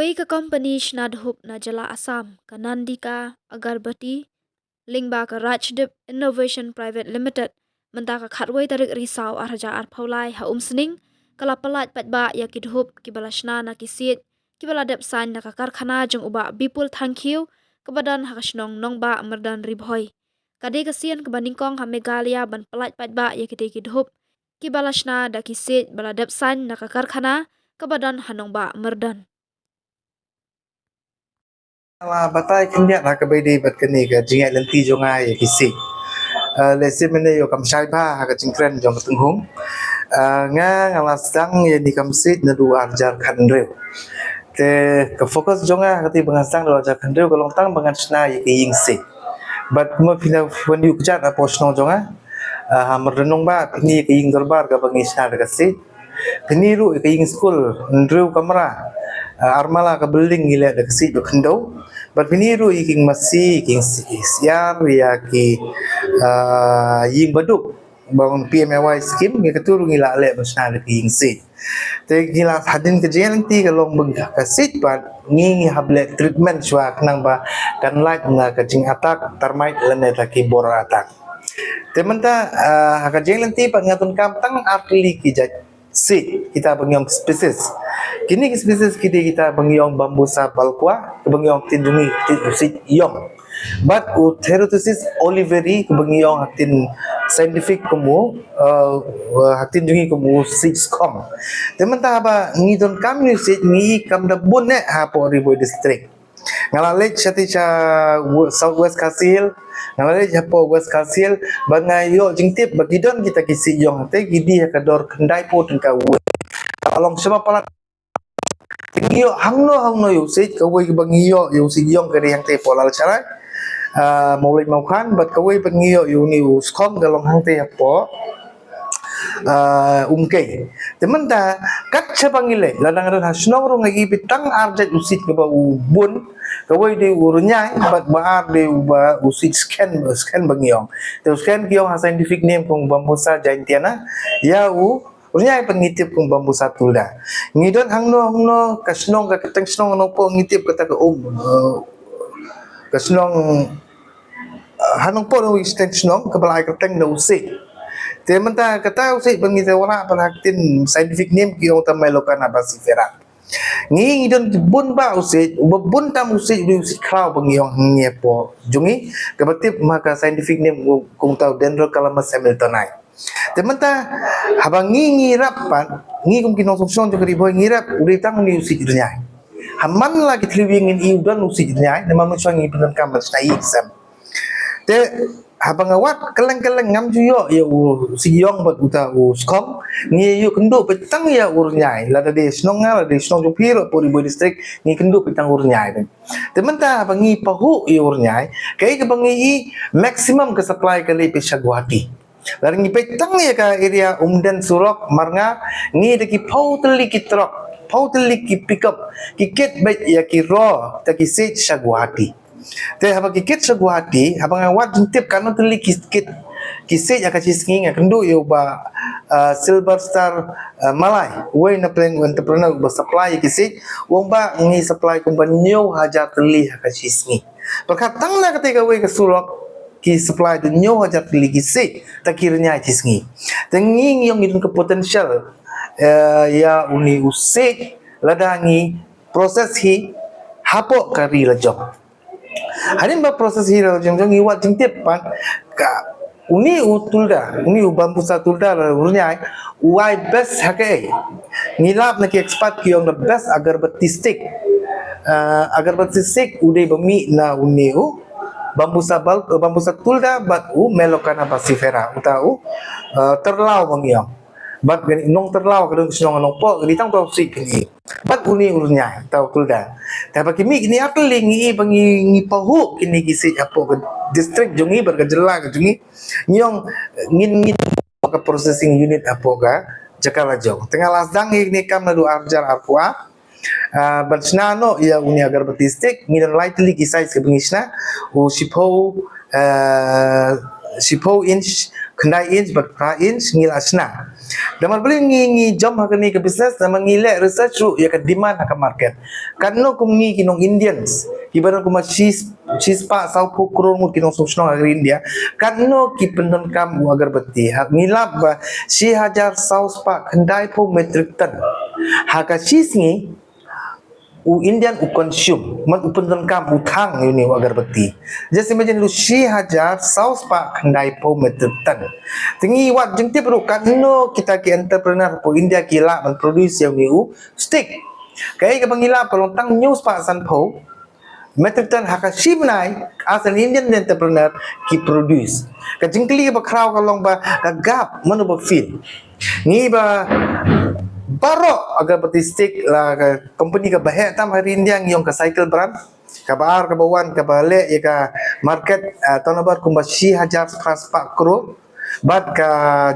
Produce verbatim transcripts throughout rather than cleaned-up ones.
Ka kompani shna dhup na jylla Assam, ka Nandika Agarbatti, lyngba ka Rajdeep Innovation Private Limited, mynta ka khatwei tarik Risaw ar hajar arphew lai ha Umsning, ka la pyllait paidbah ïa ki dhup kiba la shna na ki siej kiba la dep sain na ka karkhana jong u Bah Bipul Thangkhiew, kaba don ha ka shnong Nongbah Myrdon Ri Bhoi. Ka dei ka sien kaba nyngkong ha Meghalaya ban pyllait paidbah ïa kitei ki dhup kiba la shna da ki siej ba la dep sain na ka karkhana kaba don ha Nongbah Myrdon. La batai khyndiat ha kaba ïadei bad kane ka jingïaid lynti jong nga ïa ki siej. Eh, lehse mynne ïoh kam shai bha ha ka jingkren jong ka Tynghung. Eh, nga nga la sdang ïa kane ka mynsiem naduh ar hajar khathynriew. Te ka focus jong nga ha kata ba nga sdang naduh ar hajar khathynriew ka long tang ba ngan shna ïa ka ïing siej. Bad kumba phi la wan ïoh kjat hapoh shnong jong nga, eh, ha Myrdon Nongbah, phin ïoh ïa ka ïing dorbar kaba ngi shna da ka siej. Phin ïoh ruh ïa ka ïing skul hynriew kamra, eh, ar mala ka building ngi leh da ka siej ba khyndew. Bad phin ïoh ruh ïa ka ïing masi, ïa ka ïing syiar, ïa ki, eh, ïing baduk ba ong P M A Y scheme, ïa katu ruh ngi la leh ban shna da ka ïing siej. Te ngi la, hadien ka jingïaid lynti ka long ba ka siej pat ngi, ngi hap leh treatment shuwa khnang ba kan lait na ka jingattack termite lane da ki borer attack. Te mynta, ah, ha ka jingïaid lynti pat nga donkam tang ar tylli ki jait siej, kita ba ngi ong species. Kine ki species ki dei kita ba ngi ong Bambusa balcooa, kaba ngi ong ha ktien jong ngi, ktien u siej ïong. Bad u Theriothosis oliveri, kaba ngi ong ha ktien scientific kum u, uh, uh, ha ktien jong ngi kum u siej skong. Te mynta haba ngi donkam ïa u siej, ngi kam da bun eh hapoh Ri Bhoi District. Nga la leit shatei sha w-, South West Khasi Hills, nga la leit hapoh West Khasi Hills, bad nga ïoh jingtip ba ki don kita ki siej ïong, te ki die ha ka dor khyndai phew tyngka uwei. Ka long shaba palat. Te ngi ïoh hangno hangno ïa u siej, kawei kaba ngi ïoh ïa u siej ïong ka dei hangtei hapoh Lalsharai, ah, Mawlai Mawkhan, bad kawei pat ngi ïoh ïa une u skong ka long hangtei hapoh, ah, Umkei. Te mynta kat shaba ngi leit, lada nga don ha shnong ruh nga ïohi tang ar jait u siej kaba u bun, kawei dei u rynïai, bad ba ar dei uba u siej skhen, skhen ba ngi ong. Te u skhen ki ong ha scientific name kum Bambusa giantiana, ïa u rynïai pat ngi tip kum Bambusa tueda. Ngi don hangno hangno ka shnong, ka kyrteng shnong Nongpoh ngi tip kata ka um, eh, ka shnong, eh, ha Nongpoh ngi kyrteng shnong kaba la ai kyrteng da u siej. Te mynta kata u siej ba ngi te wanrah pat ha ktien scientific name ki ong ta Melocanna basifera. Ngi, ngi don bun bah u siej, uba bun tam u siej u dei u siej khlaw ba ngi ong hangne hapoh jong ngi, kaba tip ma ka scientific name kum ta u Dendrocalamus hamiltoni. Te mynta haba ngi, ngi rap pat, ngi kum ki nongshong shnong jong ka Ri Bhoi ngi rap u dei tang une u siej rynïai. Ha man la ki thliew ïing ngin ïoh don u siej rynïai, namar mynshuwa ngi pyndonkam ban shna ïing sem. Te haba nga wad kylleng kylleng ngam ju ïoh ïa u siej ïong bad uta u skong, ngi ïoh kynduh peit tang ïa u rynïai. Lada dei shnong nga, lada dei shnong jong phi ruh hapoh Ri Bhoi District, ngi kynduh peit tang u rynïai. Te mynta haba ngi pahuh ïa u rynïai, kaei kaba ngi i, maximum ka supply ka leit peit sha Guwahati. Lada ngi peit tang ïa ka area Umden, Surok, Marngar, ngi da ki phew tylli ki truck, phew tylli ki pickup, ki kit beit ïa ki raw, ta ki siej sha Guwahati. Te haba ki kit sha Guwahati, haba nga wad jingtip katno tylli ki kit ki siej ha ka shi sngi, nga kynduh ïa u bah, ah, Silver Star, ah, Malai, uwei na pdeng u entrepreneur uba supply ïa ki siej, u ong bah ngi supply kumba hynñiew hajar tylli ha ka shi sngi. Pyrkhat tang na katei kawei ka surok, ki supply da hynñiew hajar tylli ki siej, ta ki rynïai shi sngi. Te ngi, ngi ong ngi don ka potential, eh, ïa une u siej, lada ngi process hi hapoh ka ri la jong. Hadien ba process hi la jong jong ngi wad jingtip pat ka une u tueda, une u Bambusa tueda la u rynïai, u ai best ha kaei. Ngi lap na ki expert ki ong the best agarbatti stick. Ah, agarbatti stick u dei ba mih na une u Bambusa bal-, Bambusa tueda bad u Melocanna basifera, uta u, ah, tyrlaw ba ngi ong. Bad kane u nongtyrlaw ka don shnong Nongpoh, ka dei tang uta u siej kane. Bad une u rynïai, uta u tueda. Te haba ki mih kine ar tylli ngi i ba ngi, ngi pahuh kine ki siej hapoh ka district jong ngi bad ka jylla ka jong ngi. Ngi ong ngin, ngin ka processing unit hapoh ka jaka la jong. Te nga la sdang ïa kane ka kam naduh ar hajar arphew ar. Ah, ban shna noh ïa une agarbatti stick, ngi don lai tylli ki size kiba ngi shna, u shiphew, ah, shiphew inch khyndai inch bad phra inch ngi la shna. Namar balei ngi ngi jump ha kane ka business, namar ngi leh research ruh ïa ka demand ha ka market. Katno kum ngi ki nong Indians kiba don kumba shi, shispah sawphew klur ngut ki nongshong shnong ha ka ri India, katno ki pyndonkam u agarbatti? Ha, ngi lap ba shi hajar saw spah khyndaiphew metric ton ha ka shi sngi u Indian u consume, man u pyndonkam, u thang ïa une u agarbatti. Just imagine, ruh shi hajar saw spah khyndaiphew metric ton. Te ngi wad jingtip ruh katno kita ki entrepreneur hapoh India ki lah ban produce ïa une u stick. Kaei kaba ngi lap ka long tang hynñiew spah sanphew metric ton ha ka shi bnai, as an Indian entrepreneur, ki produce. Ka jingkylli kaba khraw ka long ba ka gap mano ba fill. Ngi ba baroh agarbatti stick la ka company kaba heh tam ha ri India ngi ong ka Cycle brand. Kaba ar, kaba wan, kaba leh ïa ka market, ah, turnover kumba shi hajar phra spah klur. Bad ka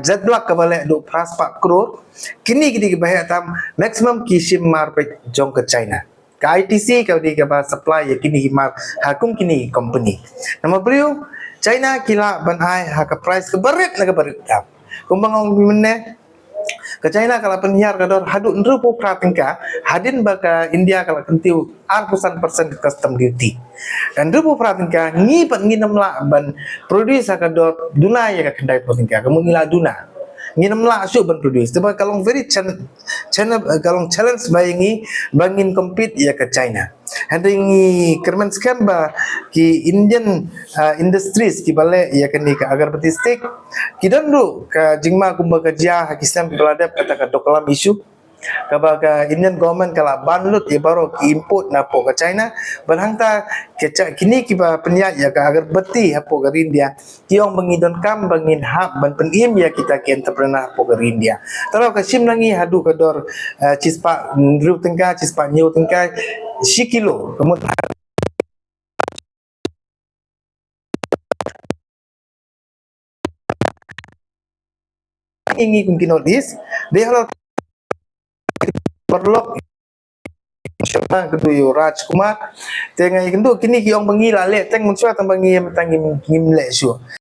Jet Black kaba leh haduh phra spah klur. Kine ki dei kiba heh tam, maximum ki shim mar peit jong ka China. Ka I T C ka dei kaba supply ïa kine ki mar ha kum kine ki company. Namar balei? China ki lah ban ai ha ka price kaba rit na kaba rit tam. Kumba nga ong mynne, ka China ka la pynhiar ka dor haduh hynriewphew phra tyngka, hadien ba ka India ka la kyntiew arphew san percent ka custom duty. Hynriewphew phra tyngka, ngi pat ngin ym lah ban produce ha ka dor duna ïa ka khyndaiphew tyngka, ka mut ngi la duna. Ngin ym lah shuh ban produce. Te ba ka long very chan-, challenge, ka long challenge ba ïa ngi ba ngin compete ïa ka China. Hynrei ngi kyrmen skhem ba ki Indian, ah, industries kiba leh ïa kane ka agarbatti stick ki don ruh ka jingma kumba ka jia ha ki snem kiba la dep, kata ka Doklam issue, kaba ka Indian government ka la ban lut ïa baroh ki import na hapoh ka China. Bad hangta ka cha-, kine kiba pynïaid ïa ka agarbatti hapoh ka ri India ki ong ba ngi donkam ba ngin hap ban pynim ïa kita ki entrepreneur hapoh ka ri India. Tang ka shim na ngi haduh ka dor, eh, shispah hynriew tyngka, shispah hynñiew tyngka shi kilo. Ka mut ngi, ngi kum ki North East, dei halor paralok, kynduh ïa u Raj Kumar. Te nga ïakynduh, kine ki ong ba ngi la leh teng mynshuwa, tang ba ngi mynta ngim, ngim leh shuh.